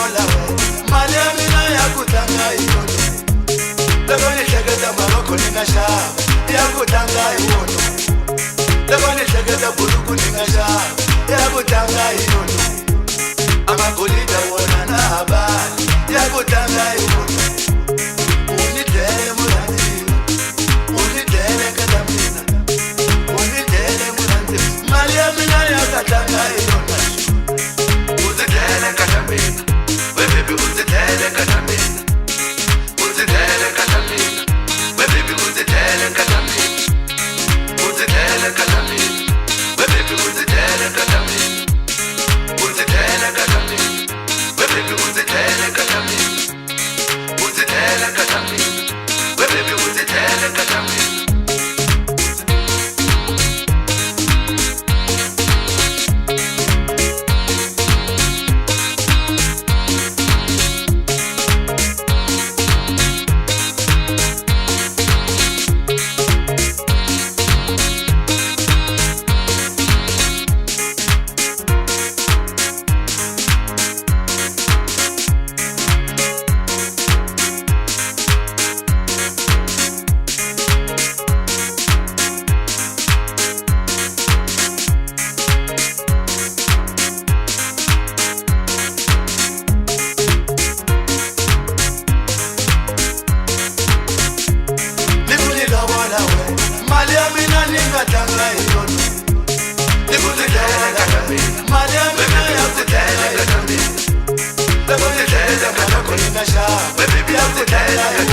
lovola we, mali ya mina ya ku tlanga hi yona. Loko ni hleketa maroko ni nga xava, ya ku tlanga hi wona. Loko ni hleketa buruku ni nga xava, ya ku tlanga hi yona. Amagolide wona na habali, ya ku tlanga hi wona. U ni dlele murhandziwa, u ni dlele nkata mina, u ni dlele murhandziwa. Mali ya mina ya ka tlanga hi yona. U ndzi dlele nkata mina, we baby u ndzi dlele nkata mina. U ndzi dlele nkata mina, we baby u ndzi dlele nkata mina. U ndzi dlele nkata mina, we baby u ndzi dlele nkata mina. U ndzi dlele nkata mina, we baby u ndzi dlele nkata mina. U ndzi dlele nkata mina, we baby u ndzi dlele nkata mina. Ni ku ni lovola we, mali ya mina ni nga tlanga hi yona. Ni ku ni lovola we, mali ya mina ya ku tlanga hi yona. Loko ni hleketa maroko ni nga xava, ya ku tlanga hi